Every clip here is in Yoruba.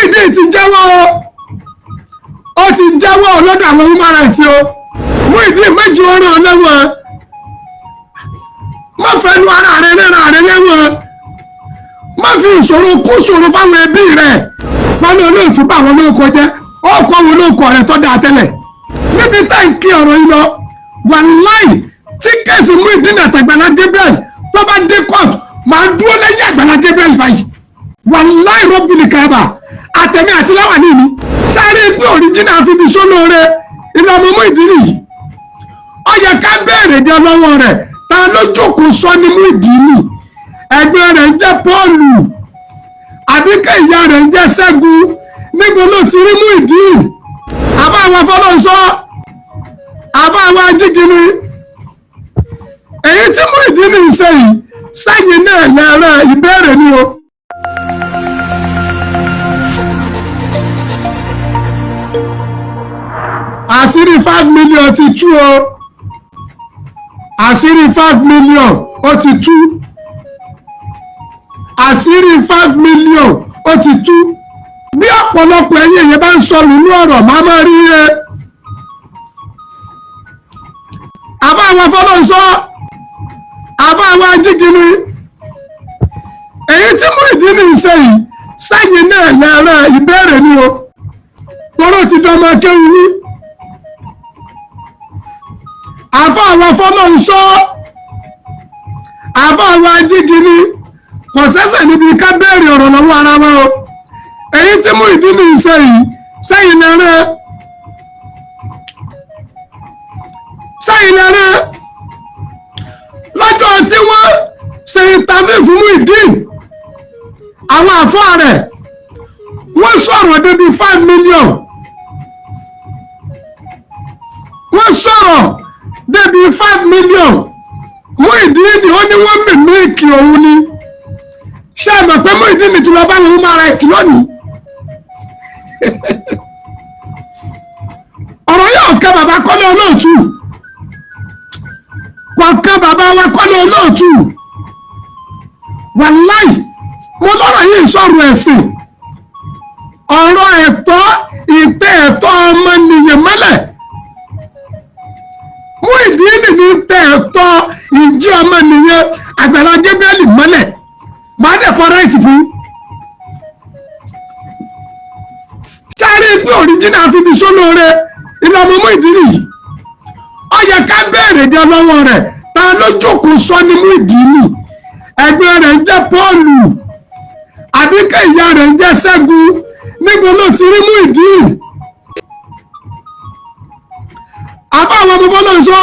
Muyideen ti jẹ́wọ́ o, ó ti jẹ́wọ́ lọ́dọ̀ àwọn human rights o. Muyideen méjì ó ràn lẹ́wọ̀n, má fẹnu ara rẹ rẹ́ra rẹ lẹ́wọ̀n, má fi ìṣòro kó ṣòro fáwọn ẹbí rẹ. Wọn ní olóòtú bá àwọn olóòkọ jẹ, ọkọ wo olóòkọ rẹ tó dáa tẹ́lẹ̀. Níbi tá n kí ọ̀rọ̀ yìí lọ, wàláì tí case Muyideen àtàgbàlá Gabriel tó bá dé court, màá dúró lẹ́yìn Àgbàlá Gabriel báyìí. Wàláì rọ́bìnì kàbà àtẹ̀mí àti láwàní mi sáré pé original fi fi sólóore ilé ọmọ Muyideen yìí. Ó yẹ ká bẹ̀rẹ̀ jẹ lọ́wọ́ rẹ̀, ta ló jókòó sọ ní Muyideen? Ẹgbẹ́ rẹ̀ ń jẹ́ Pọ́ọ̀lù, àbíkẹ́ ìyá rẹ̀ ń jẹ́ Ṣẹ́gun. Níbo ló ti rí Muyideen? Àbá àwọn afọlọ́sọ, àbá àwọn ajígini. Èyí tí Muyideen ń ṣe yìí, sẹ́yìn náà lẹ́rẹ̀ ìbéèrè ni o. Àṣírí 5 million ti tú o, àṣírí 5 million ó ti tú, àṣírí 5 million ó ti tú. Bí ọ̀pọ̀lọpọ̀ ẹ̀yin èèyàn bá ń sọ nínú ọ̀rọ̀, máa máa rí e. Àbá àwọn afọlọ́sọ, àbá àwọn ajígini. Èyí tí Muyideen ń ṣe yìí, sẹ́yìn náà lẹ́rẹ̀ ìbéèrè ni o, tóró ti dọ́mọ kéwú yín. Àbá àwọn afọlọ́sọ, àbá àwọn ajígini, kò sẹ́sẹ̀ níbi ká béèrè ọ̀rọ̀ lọ́wọ́ ara wọn o. Èyí tí Muyideen ń ṣe yìí, sẹ́yìn lẹ́rẹ̀, sẹ́yìn lẹ́rẹ̀. Lọ́jọ́ tí wọ́n ṣe interview fún Muyideen, àwọn àfáà rẹ̀ wọ́n sọ̀rọ̀ débi 5 million, wọ́n sọ̀rọ̀ débi 5 million. Muyideen ó ní wọ́n mímíkì òun ni. Ṣé ẹ mọ̀ pé Muyideen ti lọ bá wọn human rights lónìí? Ọ̀rọ̀ yóò kẹ́ bàbá Kọ́lé Olóòtú, kọ̀ọ̀kan bàbá wa Kọ́lé Olóòtú. Wàláì mo lọ́rọ̀ yìí sọ̀rọ̀ ẹ̀sìn, ọ̀rọ̀ ẹ̀tọ́, ìtẹ́ ẹ̀tọ́ ọmọnìyàn mọ́lẹ̀. Muyideen ní tẹ ẹ̀tọ́ ìjí ọmọnìyàn Àgbàlá Gabriel mọ́lẹ̀. Màá dẹ̀ fọ́ right fún. Sáré pé original fi fi sólóore ilé ọmọ Muyideen yìí. Ó yẹ ká bẹ̀rẹ̀ jẹ lọ́wọ́ rẹ̀, ta ló jókòó sọ ní Muyideen? Ẹgbẹ́ rẹ̀ ń jẹ́ Pọ́ọ̀lù, àbíkẹ́ ìyá rẹ̀ ń jẹ́ Ṣẹ́gun. Níbo ló ti rí Muyideen? Àbá àwọn ọmọ bọ́lá ń sọ,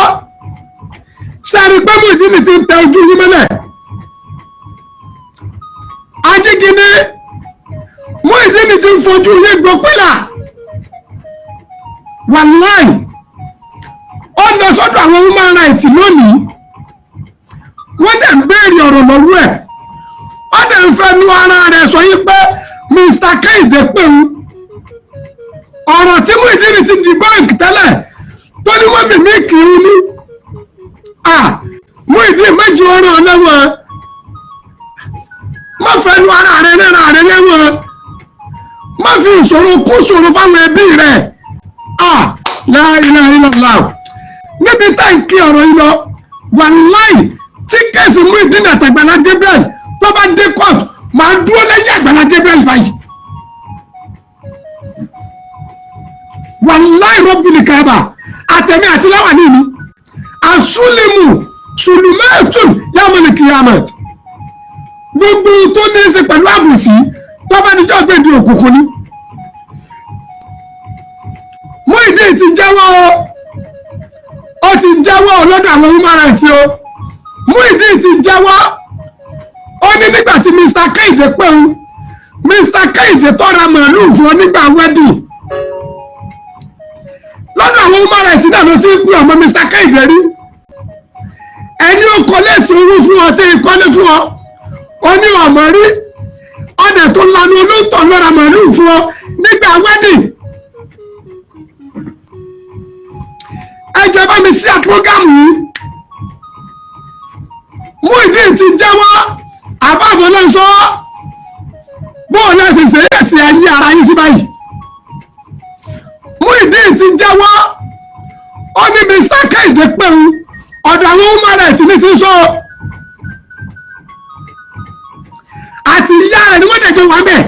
sáré pé Muyideen ti ń tẹ ojú yín mọ́lẹ̀. Ajígini, Muyideen ti ń fojú yín gbọ́ pílà. Wàláì ó lọ sọ́dọ̀ àwọn human rights lónìí, wọ́n dẹ̀ ń béèrè ọ̀rọ̀ lọ́wọ́ ẹ̀, ó dẹ̀ ń fẹnu ara rẹ̀ sọ yí pé Mr. Kehinde pé ń ọ̀rọ̀ tí Muyideen ti di báǹkì tẹ́lẹ̀ tó ní wọ́n mímí kiri ní à. Muyideen méjì ọ̀rọ̀ lẹ́wọ̀n, má fẹnu ara rẹ̀ rẹ́ra rẹ̀ lẹ́wọ̀n, má fi ìṣòro kó ṣòro fáwọn ẹbí rẹ̀. À la ilaha illallah. Níbi tá n kí ọ̀rọ̀ yìí lọ, wàláì tí case Muyideen àtàgbàlá Gabriel tó bá dé court, màá dúró lẹ́yìn Àgbàlá Gabriel báyìí. Wàláì rọ́bìnì kàbà àtẹ̀mí àti láwàní mi, àsúlẹ̀mù sùlùmẹ́ẹ̀tùn yawmal qiyamah. Gbogbo tó ní í ṣe pẹ̀lú àbòsí tó bá níjọ́ gbèdé òkùnkùn ni. Muyideen ti jẹ́wọ́ o, ó ti jẹ́wọ́ lọ́dọ̀ àwọn human rights o. Muyideen ti jẹ́wọ́, ó ní nígbà tí Mr. Kehinde pé òun, Mr. Kehinde tó ra màálùú fún ọ nígbà wedding, lọ́dọ̀ àwọn human rights náà ló ti ń pè ọmọ Mr. Kehinde rí. Ẹni ó kọ́lé tí owó fún ọ tí ìkọ́lé fún ọ, ó ní ọmọ rí ọdẹ tó lanu olóńtọ̀ lọ́ra màálùú fún ọ nígbà wedding. Ẹ jẹ́ bá mi sí àpọ́gàmù yìí. Muyideen ti jẹ́wọ́, àbá àbọ̀lọ́sọ. Bóun náà ṣe ṣe é ṣe ayé ara yín sí báyìí. Muyideen ti jẹ́wọ́, ó ní Mr. Kehinde pé òun ọ̀dọ̀ àwọn human rights ní ti sọ, àti ìyá rẹ̀ ni wọ́n dẹ̀jọ́ wà bẹ́ẹ̀.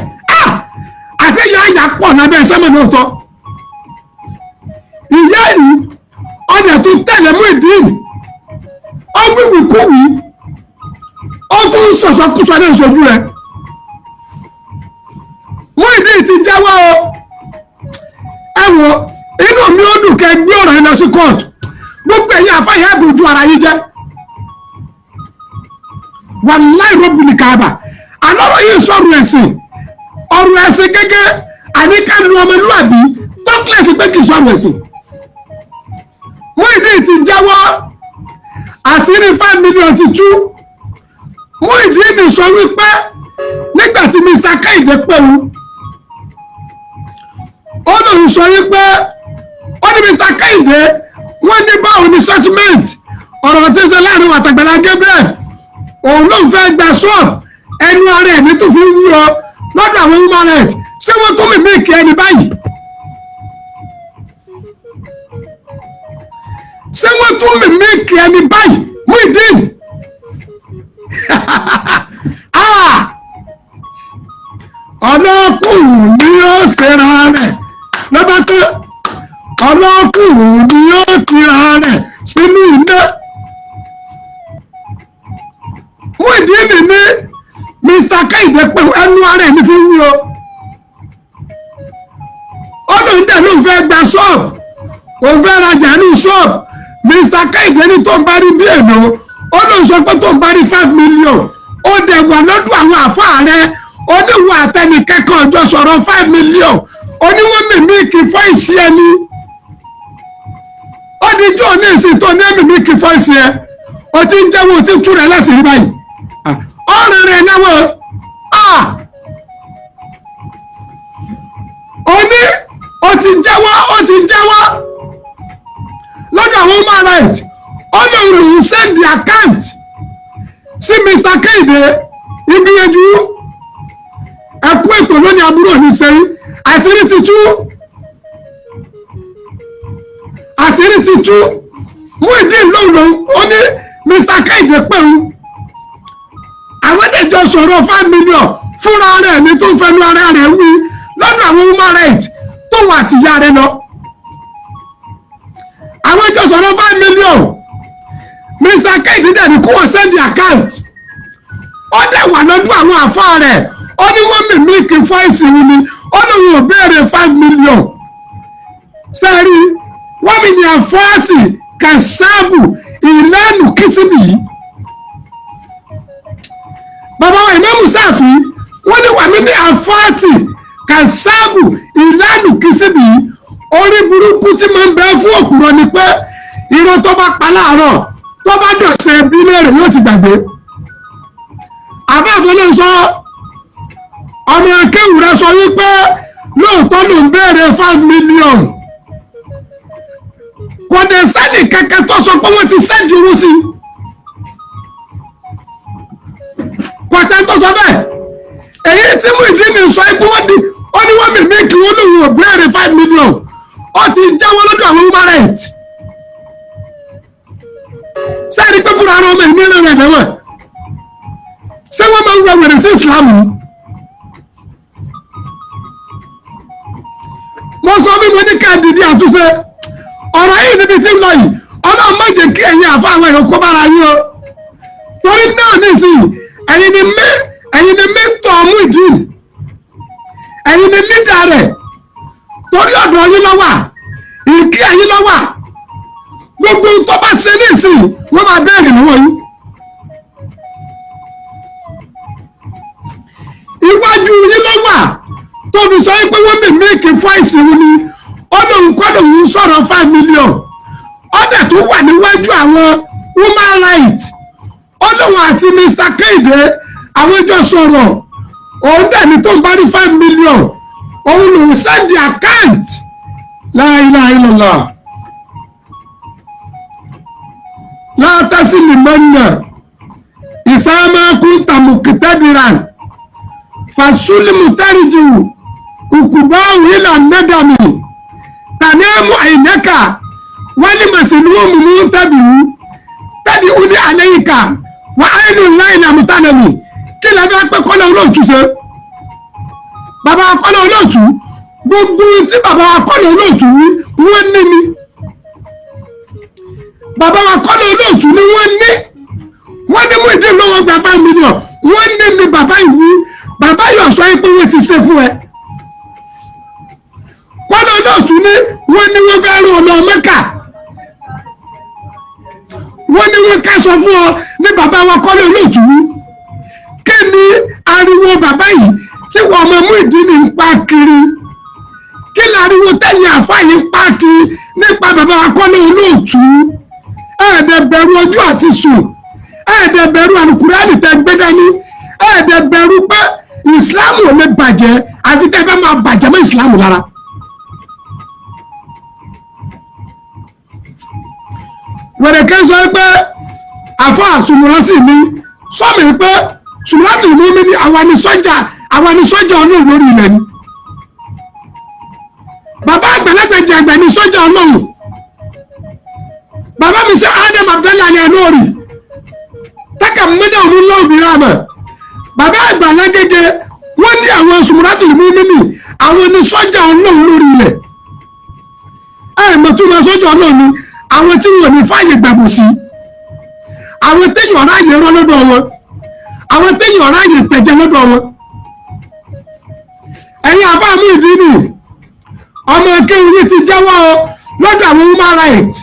Àti ìyá àyà pọ̀ lábẹ́ sẹ́mọ̀ lóòótọ́. Ìyá yìí ọ̀dẹ̀ tó tẹ̀lé Muyideen, ó wíwìkúwì, ó tún sọ̀sọ̀kúsọ ní ìṣojú rẹ̀. Muyideen ti jẹ́wọ́ o. Ẹ wo, inú mi ó dùn kẹ́ gbé ọ̀rọ̀ yẹn lọ sí court. Gbogbo ẹ̀yin àfáyà ìbòjú ara yín jẹ́. Wàláì rọ́bìnì káàbà, àlọ́rọ̀ yìí sọ̀rọ̀ ẹ̀sìn, ọ̀rọ̀ ẹ̀sìn gẹ́gẹ́ àníká lu ọmọlúwàbí tọ́kílẹ̀sì pé kì í sọ̀rọ̀ ẹ̀sìn. Muyideen ti jẹ́wọ́, àṣírí 5 million ti tú. Muyideen sọ wípé nígbà tí Mr. Kehinde pẹ̀lú, ó lóun sọ wípé ó ní Mr. Kehinde wọ́n ní báwo ni settlement ọ̀rọ̀ tí ń ṣe láàrin àtàgbàlá Gabriel, òun lóun fẹ́ gba ṣọ́ọ̀bù ẹnu ara ẹ̀mí tó fi ń wúrọ lọ́dọ̀ àwọn human rights. Ṣé wọ́n tún mímí kí ẹni báyìí? Ṣé wọ́n tún mímí kí ẹni báyìí? Muyideen ọlọ́kùnrin ni ó ṣera rẹ̀ lọ́ba tó, ọlọ́kùnrin ni ó tira rẹ̀ sínú iná. Muyideen ní Mr. Kehinde pé ẹnu ara ẹni fi ń wí o, ó lóun dẹ̀ lóun fẹ́ gba ṣọ́ọ̀bù, òun fẹ́ rajà ní ṣọ́ọ̀bù. Mr. Kehinde ní tó ń bá rí bí èlò, ó lóun sọ pé tó ń bá rí 5 million, ó dẹ̀ wà lọ́dún àwọn àfáà rẹ̀, oníwọ̀ àtẹnìkẹ́kọ̀ọ́ ọjọ́ sọ̀rọ̀ 5 million, oníwọ̀n mímí kì í fọ́ ìsí ẹni. Ó di jọ́ ní ìsìn tó ní mímí kì í fọ́ ìsí ẹ, o ti ń jẹ́wọ́, o ti ń tú rẹ̀ lẹ́sìn rí báyìí. Ọ̀rẹ́ rẹ̀ náwó ó ní o ti jẹ́wọ́, o ti jẹ́wọ́ lọ́dọ̀ àwọn human rights. Ó lóun lòún send account sí Mr. Kehinde. Ìgbìyànjú ẹkú ètò lónìí, àbúrò ní sẹ́yìn. Àṣírí ti tú, àṣírí ti tú. Muyideen lóun lòún ó ní Mr. Kehinde pẹ̀lú àwọn ẹ̀jọ̀ sọ̀rọ̀ 5 million fúnra rẹ̀ ní tó ń fẹnu ara rẹ̀ wí lọ́dọ̀ àwọn human rights tó wà tìyá rẹ̀ lọ. Àwọn ẹ̀jọ̀ sọ̀rọ̀ 5 million, Mr. Kehinde dẹ̀ ní kó wọ́n send the account. Ó dẹ̀ wà lọ́dún àwọn àfáà rẹ̀, ó ní wọ́n mímí kí fọ́ìsì wù mí, ó lóun ò béèrè 5 million. Sẹ́ẹ̀rí 1 million 40 kẹsàbù ìlànà kìsìbì yìí. Bàbá wa Ìmáàmù Sáàfì wọ́n ní wà mímí àfáàtì kẹsàbù ìlànà kìsìbì yìí. Orí burúkú tí máa ń bẹ fún òkúrọ̀ ni pé irọ́ tó bá pa láàárọ̀ tó bá dọ̀sẹ̀ bí léèrè yóò ti gbàgbé. Àbá àfọlọ́ sọ, ọmọ akéwù rẹ sọ wípé lóòótọ́ ló ń béèrè 5 million, kò dé sẹ́ni kankan tó sọ pé wọ́n ti sẹ́ndì owó sí i, kò sẹ́ni tó sọ bẹ́ẹ̀. Èyí tí Muyideen sọ ikú wọ́n di, ó ní wọ́n mímí kí wọ́n lòun ò béèrè 5 million, ó ti jẹ́wọ́ lọ́dọ̀ àwọn human rights. Sẹ́ni pé fúnra ara ọmọ ìmíràn rẹ̀ lẹ́wọ̀n, ṣé wọ́n máa ń wọ wèrè sí Islam? Mo sọ bí mo ní ká dìde àtúnṣe ọ̀rọ̀ yìí níbi tí ń lọ yìí. Ọlọ́run má jẹ́ kí ẹ̀yin àfa àwọn èèyàn kó bára yín o, torí náà nísìnyí ẹ̀yin ni mẹ́tọ̀ Muyideen, ẹ̀yin ni lídà rẹ̀, torí ọ̀dọ̀ yín ló wà, ìkí ẹ̀yin ló wà. Gbogbo tó bá ṣe nísìnyí wọ́n máa béèrè lọ́wọ́ yín. Iwájú yín ló wà tó fi sọ pé wọ́n lè méèkì fọ́ìsì wọn ni, ó lóun kọ́ lòun sọ̀rọ̀ 5 million. Ó dẹ̀ tó wà níwájú àwọn human rights, ó lóun àti Mr. Kehinde àwọn ìjọ sọ̀rọ̀, òun dẹ̀ ní tó ń bá ní 5 million, òun lòun send the account. La ilaha illallah. Látàsí lìmọ́nà ìsámákú tàmùkìtẹ́dìrán Fasulimu tẹ́rìjì òkùbá òhìlà nẹ́dàmì tàníàmù àìnẹ́kà wọ́n ní màsílùmù mú tẹ́bìú tẹ́bí ó ní àlẹ́yìnká wà áìlú láìlà mùtánàmì. Kí lè fẹ́ pé Kọ́lá Olóòtú ṣe? Bàbá Kọ́lá Olóòtú, gbogbo tí bàbá Kọ́lá Olóòtú wí, wọ́n ní ni bàbá wa Kọ́lá Olóòtú ni wọ́n ní. Wọ́n ní Muyideen lọ́wọ́ gba 5 million, wọ́n ní ni bàbá ìwú. Bàbá yóò sọ pé wọ́n ti ṣe fún ẹ. Kọ́lá Olóòtú ní wọ́n ní wọ́n fẹ́ rún ọ̀nà Mẹ́kà, wọ́n ní wọ́n ká sọ fún ọ ní bàbá wa Kọ́lá Olóòtú wí. Kí ni ariwo bàbá yìí tí wọ́n ọmọ Muyideen ní ń pa kiri? Kí ni ariwo tẹ̀yìn àfa yìí ń pa kiri nípa bàbá wa Kọ́lá Olóòtú? Ẹ̀ẹ́dẹ̀ bẹ̀rù ojú àti sùn, ẹ̀ẹ́dẹ̀ bẹ̀rù àlùkùránì tẹ́ gbé dání, ẹ̀ẹ́dẹ̀ bẹ̀rù pé ìsìláàmù ò lè bàjẹ́ àfi tẹ́ bá máa bàjẹ́ mọ́ ìsìláàmù lára. Wẹ̀rẹ̀kẹ́ sọ pé àfọ àsùnmùrán sì mi sọ́mi pé sùnmùrán ìlú mi ni àwa ni sọ́jà, àwa ni sọ́jà Ọlọ́run lórí ilẹ̀ ni. Bàbá àgbàlagbà jẹ àgbà ni sọ́jà Ọlọ́run. Bàbá mi sọ Adam Abdallah ni ẹlórí tákà mẹ́ta òun lọ́wọ́ mi rà mọ́. Bàbá àgbàlagbà wọ́n ní àwọn sùnmùrán ìlú mi ni àwọn ni sọ́jà Ọlọ́run lórí ilẹ̀. Ẹ̀ mọ̀túnmọ̀ sọ́jà Ọlọ́run ni àwọn tí wọn ò ní fàyè gbàgbọ́ sí, àwọn téèyàn ráàyè rán lọ́dọ̀ wọn, àwọn téèyàn ráàyè tẹ̀jẹ̀ lọ́dọ̀ wọn. Ẹ̀yin àbá Muyideen ọmọ akéwì yìí ti jẹ́wọ́ lọ́dọ̀ àwọn human rights.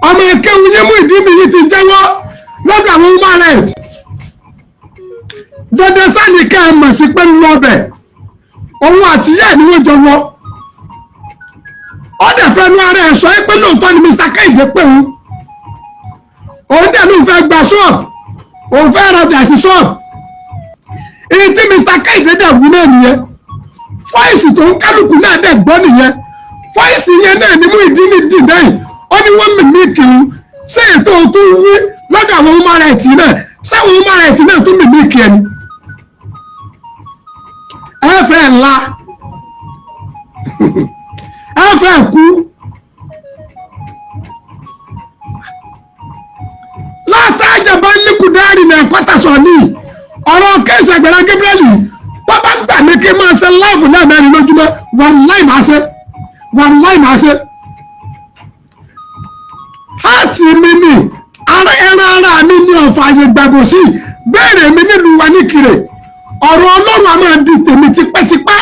Ọmọ akéwì yìí Muyideen yìí ti jẹ́wọ́ lọ́dọ̀ àwọn human rights. Dandan sáni ká ẹ mọ̀ sí pé ń lọ bẹ̀, òun àtìyá ẹ̀ ni wọ́n jọ lọ. Ó dẹ̀ fẹ́ nu ara ẹ̀ sọ pé lóòótọ́ ni Mr. Kẹ́hìndé pé òun, òun dẹ̀ ló fẹ́ gba ṣọ́ọ̀bù, òun fẹ́ rajà sí ṣọ́ọ̀bù. Èyí tí Mr. Kẹ́hìndé dẹ̀ wú náà nìyẹn. Fọ́ìsì tó ń kálukú náà dẹ̀ gbọ́ nìyẹn. Fọ́ìsì yẹn náà ni Muyideen dì bẹ́ẹ̀. Ó ní wọ́n mímí kiri ṣé ètò tó wí lọ́dọ̀ àwọn human rights náà, sáwọn human rights náà tó mímí kiri ẹni ẹ fẹ́ la ẹ fẹ́ kú. Látàjà bá ní kùdárì ní ẹ̀kọ́tà sọ ní ọ̀rọ̀ kéèsì Àgbàlá Gabriel tó bá gbà mí kí n máa ṣe láìpù lẹ́ẹ̀mẹ́rin lójúmọ́, wàláì máa ṣe, wàláì máa ṣe. Háàtì mi ni ẹran ara mi ní ọ̀fà àyè gbàgbọ́ sí béèrè mi nílùú wa níkirè. Ọ̀rọ̀ Ọlọ́run a máa di tèmi tipẹ́tipẹ́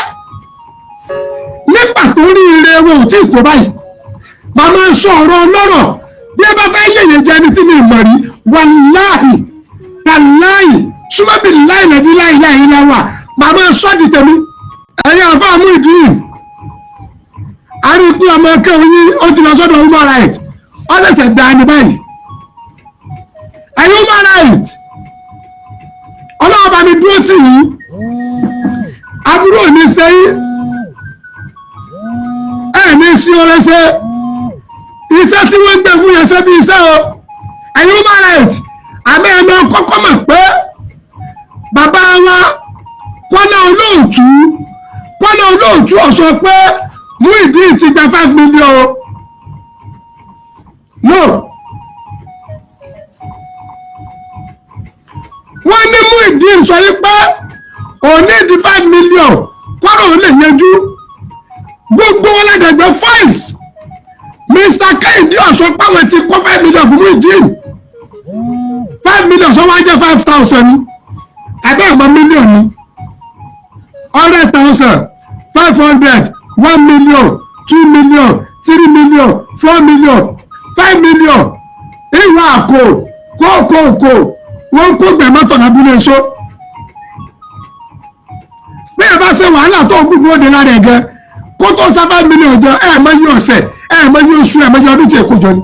nígbà tó rí ire wọn ò tí ì tó báyìí. Màmá sọ ọ̀rọ̀ ọlọ́rọ̀ bí ẹ bá fẹ́ yẹ̀yẹ̀ jẹ́ ẹni tí mi mọ̀ rí, wàláhì tàláhì súnmọ́bì láìlẹ̀dí láìláì láwà, màmá sọ di tèmi. Ẹ̀yin àfa Muyideen, a rí i pé ọmọ ẹ̀kẹ́ oyin ó ti lọ sọ́dọ̀ human rights, ó ṣẹ̀ṣẹ̀ dá ní báyìí. Ẹ̀yin human rights, Ọlọ́run bá mi dúró tì yín, aburú ò ní sẹ́yìn, ẹ̀ ní sí ọlẹ́sẹ̀ iṣẹ́ tí wọ́n ń gbé fún yẹn ṣe bí iṣẹ́ o. Ẹ̀yin human rights, àmì ẹ̀ lọ kọ́kọ́ mọ̀ pé bàbá wa Kọ́lá Olóòtú, Kọ́lá Olóòtú ó sọ pé Muyideen ti gba 5 million o. No, wọ́n ní Muyideen sọ yí pé òun ní di 5 million kọ́rọ̀ òun lè yanjú gbogbo wọn ládàgbẹ́ fáìsì. Mr. Kẹ́hìndé ọ̀sọ́ páwọn ti kó 5 million fún Muyideen. 5 million sọ wá jẹ́ 5,000 àbẹ́ ìmọ̀ mílíọ̀nù 100,000, 500, 1 million, 2 million, 3 million, 4 million, 5 million. Ìwà àkó kókòkò wọ́n kó gbẹ̀mọ́tò lábúlé so. Bí ẹ bá ṣe wàhálà tó ń gbogbo òde lára ẹ̀ gan kó tó sá 5 million jọ, ẹ̀ mọ iye ọ̀sẹ̀, ẹ̀ mọ iye oṣù, ẹ̀ mọ iye ọdún tí èkó jọ ni.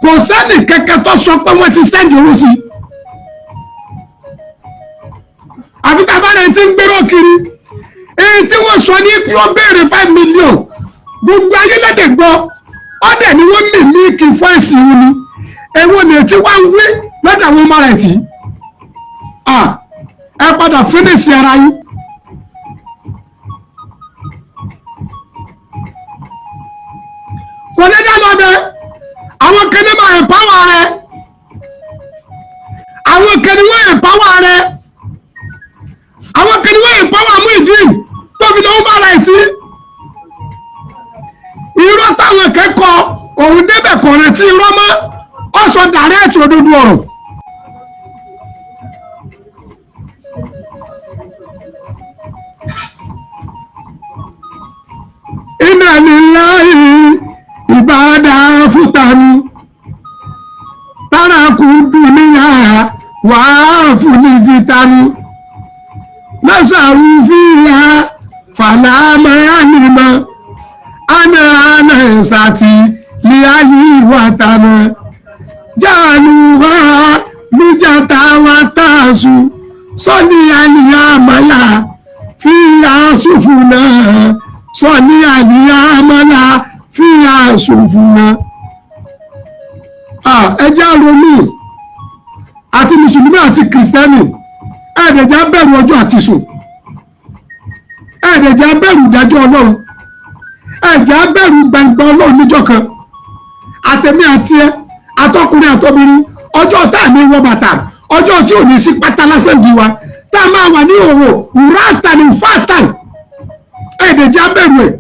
Kò sẹ́ni kẹ́kẹ́ tó sọ pé wọ́n ti send owó sí i. Àfi tá a bá rẹ̀ ti ń gbérò kiri èyí tí wọ́n sọ ní pé wọ́n béèrè 5 million, gbogbo ayé lẹ́dẹ̀ gbọ́ ọ̀dẹ̀ ni wọ́n mì ní kí fún ẹ̀sìn òun ni. Èwo ni ètí wá ń wí lọ́dọ̀ àwọn ọmọ rẹ̀ tì í. Ẹ padà fínísì ara yín. Kò ní dá lọ́dẹ. Àwọn kan ní máa empower rẹ. Àwọn kan ní wọ́n empower rẹ. Àwọn kan ní wọ́n empower Muyideen tó fi lọ́wọ́ bá ara ẹ̀ sí. Irọ́ táwọn kẹ́kọ̀ọ́ òun débẹ̀ kọ̀ rántí irọ́ mọ́, ó sọ dàrẹ́ẹ̀tì òdodo ọ̀rọ̀. Inna lillahi ìbádà fútanu tárakù dùnìyà wàá fúni fitanu nasaru fìyà fàlámà ana ana sati liayi watana jaluwa lujata watasu sọni aliyamala fìyà sùfùnà sọni aliyamala fìyà sùfùnà. Ẹ jẹ́ ronú, àti mùsùlùmí àti kìrìsìtẹ́nì, ẹ̀ẹ́dẹ̀jẹ̀ bẹ̀rù ọjọ́ àti sùn, ẹ̀ẹ́dẹ̀jẹ̀ bẹ̀rù ìdájọ́ Ọlọ́run, ẹ̀jẹ̀ bẹ̀rù gbangba Ọlọ́run níjọ́ kan. Àtẹ̀mí àti ẹ, àtọkùnrin àtọbìnrin, ọjọ́ tá à ní wọ bàtà, ọjọ́ tí ò ní sí pátá lásán di wa, tá a máa wà ní òwò wúrátà ní fàtà, ẹ̀ẹ́dẹ̀jẹ̀ bẹ̀rù ẹ̀.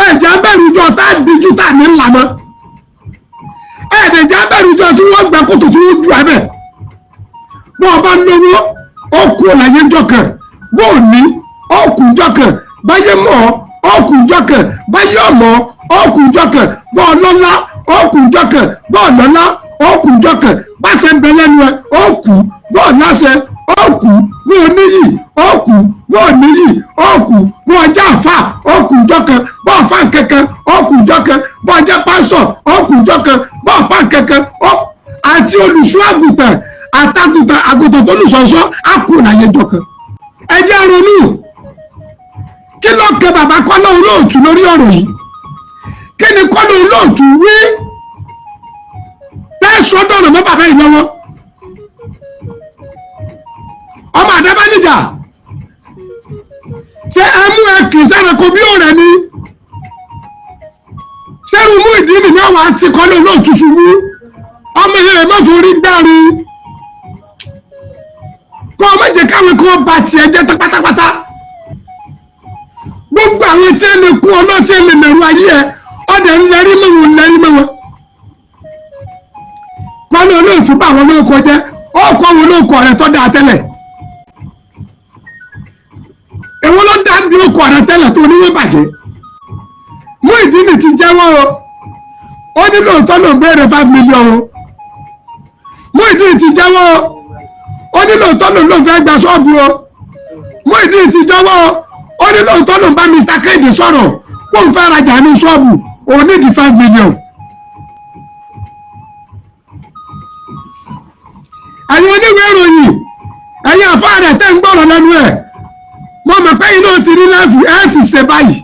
Ẹ̀jẹ̀ bẹ̀rù ìjọ tá a díjú tá a ní ńlá mọ́. Ẹ̀ẹ́dẹ̀jẹ̀ bẹ̀rù ìjọ tí wọ́n gbà kótó tí wọ́n ju abẹ́. Bó o bá lówó, ó kú ọ̀làyé ńjọ́ kan. Bó o ní, ó kú ńjọ́ kan. Báyé mọ̀ ọ́, ó kú ńjọ́ kan. Báyé ọ̀mọ́, ó kú ńjọ́ kan. Bó o lọ́lá, ó kú ńjọ́ kan. Bó o lọ́lá, ó kú ńjọ́ kan. Báṣẹ ń bẹ lẹ́nu ẹ, ó kú. Bó o láṣẹ, ó kú. Bó o níyì, ó kú. Bó o níyì, ó kú. Bó o jẹ́ àfà, ó kú ńjọ́ kan. Bó o fà kankan, ó kú ńjọ́ kan. Bó o jẹ́ pásọ̀, ó kú ńjọ́ kan. Bó o fà kankan, ó àti olùṣọ́ àgùntàn àtàgùntàn àgùntàn tó lùsọ̀ọ́sọ́ á kú láyé ńjọ́ kan. Ẹ jẹ́ ronú, kí ló kẹ bàbá Kọ́lá Olóòtú lórí ọ̀rọ̀ yìí? Kí ni Kọ́lá Olóòtú wí tẹ́sán dọ̀nà mọ́ bàbá yìí lọ́wọ́? Ọmọ Àdábánijà, ṣé ẹ mú ẹ kì í sẹ́ranko bí òrẹ́ ni? Ṣẹ́rù Muyideen ní àwọn àti Kọ́lá Olóòtú ṣubú? Ọmọ yẹn má forí gbárí, kọ́ ọ má jẹ́ káwọn kó ba tiẹ̀ jẹ́ tán pátápátá. Gbogbo àwọn tí ẹ lè kú ọlọ́tí ẹ lè mẹ̀rù ayé ẹ, ọdẹ ń lẹ́rí mọ́ wọn, lẹ́rí mọ́ wọn. Kọ́lá Olóòtú bá àwọn olóko jẹ́, ó kọ́ wọn olóko rẹ̀ tó dáa tẹ́lẹ̀. Èwo ló dá bí okò rẹ̀ tẹ́lẹ̀ tó oníwé bàjẹ́? Muyideen ti jẹ́wọ́ o, ó ní lóòótọ́ ló ń béèrè 5 million o. Muyideen ti jẹ́wọ́ o, ó ní lóòótọ́ ló ń fẹ́ gba ṣọ́ọ̀bù o. Muyideen ti jẹ́wọ́ o, ó ní lóòótọ́ ló ń bá Mr. Kehinde sọ̀rọ̀ kó n fẹ́ rajà ní ṣọ́ọ̀bù, òun ní di 5 million. Ẹ̀yin oníwèé ìròyìn, ẹ̀yin àfáà rẹ̀ tẹ́ ń gbọ́rọ̀ lẹ́nu ẹ̀, mo mọ̀ pé iná ti rí láàfù ẹ̀ ti ṣe báyìí.